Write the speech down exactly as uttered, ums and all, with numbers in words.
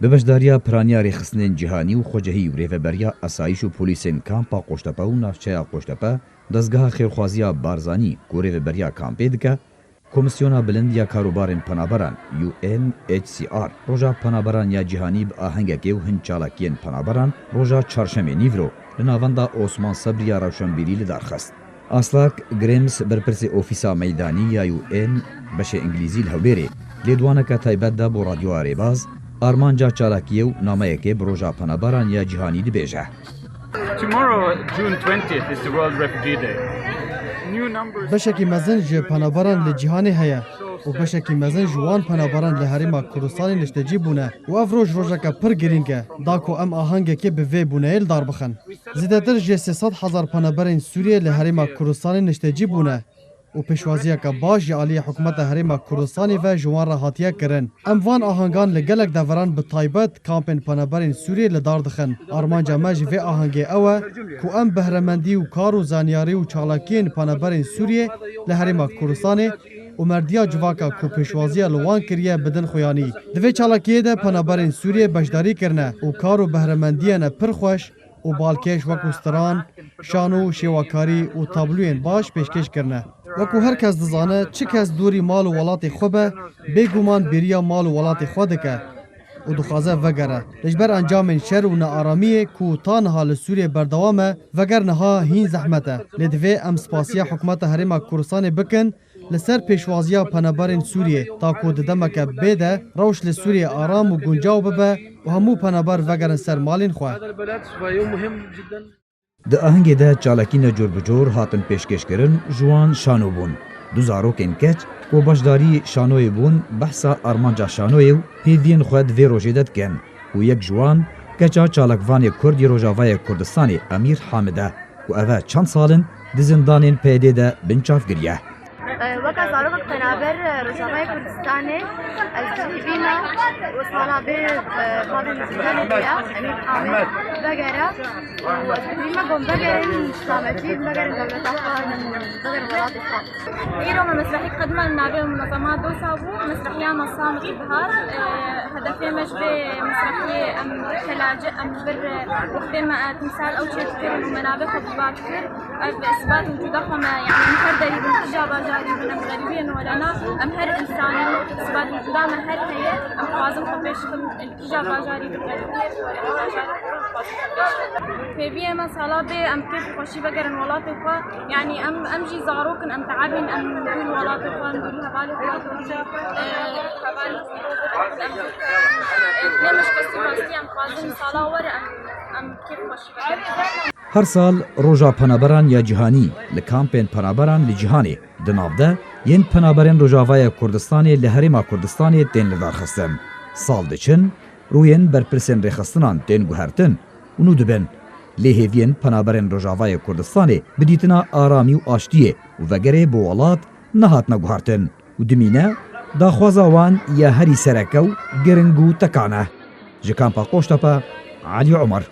Bi beşdariya Piraniya Rêxistinên Cîhanî û Xwecihî û Rêveberiya Esayîş û Polîsên Kampa Qoştepe û Navçeya Qoştepe, Dezgeha Xêrxwaziya Barzanî ku rêveberiya kampê dike, Komîsyona Bilind ya Karûbarên Penaberan, U N H C R, Roja Penaberan ya Cîhanî bi ahengekê û hin çalakiyên penaberan roja Çarşemê nîvro li Navenda Osman Sebrî ya Rewşenbîrî li dar xist. Aslak Grims, berpirsê Ofîsa Meydanî ya U N beşê Îngilîzî li Hewlêrê, lêdwaneke taybet da bo Radyoya Rêbaz, armanca çalakiyê û nameyekê bi Roja Penaberan ya Cîhanî dibêje. Tomorrow, June twentieth, is the World Refugee Day. New numbers Beşekî mezin ji penaberan li cîhanê heye û beşekî mezin ji wan penaberan li Herêma Kurdistanê niştecî bûne û ev roj rojeke pir girîng e, da ku em ahengekê bi vê bûneyê li dar bixin. Zêdetir ji sê sed hezar penaberên Sûriyê li Herêma Kurdistanê niştecî bûne û pêşwaziyeke baş ji aliyê Hikûmeta Herêma Kurdistanê ve ji wan re hatiye kirin. Em van ahengan li gelek deveran, bi taybet kampên penaberên Sûriyê, li dar dixin. Armanca me ji vê ahengê ew e ku em behremendî û kar û zanyarî û çalakiyên penaberên Sûriyê li Herêma Kurdistanê û merdiya civaka ku pêşwaziya li wan kiriye bidin xuyanî. Di vê çalakiyê de penaberên Sûriyê beşdarî kirine û kar û behremendiyene pir xweş û balkêş wekû stiran, şano, şêwekarî û tabloyên baş pêşkêş kirine. Wekû her kes dizane, çi kes dûrî mal û welatê xwe be, bêguman bêriya mal û welatê xwe dike û dixwaze vegere. Li ji ber encamên şer û nearamiyê ku ta niha li Sûriyê berdewam e, veger niha hîn zehmet e. Lê divê em spasiya Hikûmeta Herêma Kurdistanê bikin, li ser pêşwaziya penaberên Sûriyê, ta ku di demeke bê de rewş li Sûriyê aram û guncaw bibe û hemû penaber vegerin ser malên xwe. Di ahengê de çalakî necor bi cor hatin pêşkêşkirin, ji wan şano bûn. Du zarokên keç ku beşdarî şanoyê bûn, behsa armanca şanoyê û hêviyên xwe di vê rojê de dikin û yek ji wan keça çalakvanê Kurd yê Rojavayê Kurdistanê Emîr Hamid e. Ku ev e çend sal in di zindanên P Y D'ê de binçav giriye. Weke zarokek penaber Rojavayê Kurdistanê, ez dibîna Osman Abê, e, bavê min zindanê de ya, Emîr Hamid, vegere û ez dibîna got vegerin selametî, vegerin dewleta xwe, vegerin welatê xwe. Îro me mesrehî qedime li navê munezema dosa bû, mesrehiya me Samit Bihar, e, hedefê me ji vê mesrehiyê em kelace, em bir wextê me, e, timsal ew çêdikirin û me navê xwe bi bar dikir. Ev isbat wicûda xwe me, yanî em her derî bin, qija bajarî bin, em xerîbiyên welana, em her însanî, isbat wicûda me her heye, em dixwazin xwe pêş xin, li qija bajarî bin, xerîbiyê xwe, bajarî xwe dixwazin xwe pêş xin. Hêviyê me sala bê em kêf û xweşî vegerin welatê xwe, yanî em, em jî zarok in, em teabîn, em dû li welatê xwe, em dû li hevalê xwe, dû li, e, hevalê xwe, em, e, lê me ji kesî rastî em dixwazin sala were em, em kêf û xweşî vegerin. Her sal Roja Penaberan ya Cîhanî li kampên penaberan li cîhanê, di nav de yên penaberên Rojavayê Kurdistanê li Herêma Kurdistanê tên lidarxistin. Sal diçin, rûyên berpirsên rêxistinan tên guhertin û nû dibin. Lê hêviyên penaberên Rojavayê Kurdistanê bi dîtina aramî û aştiyê û vegerê bo welat nehatine guhertin û dimîne daxwaza wan ya herî sereke û giring û tekan e. Ji kampa Qoştepe, Elî Omer.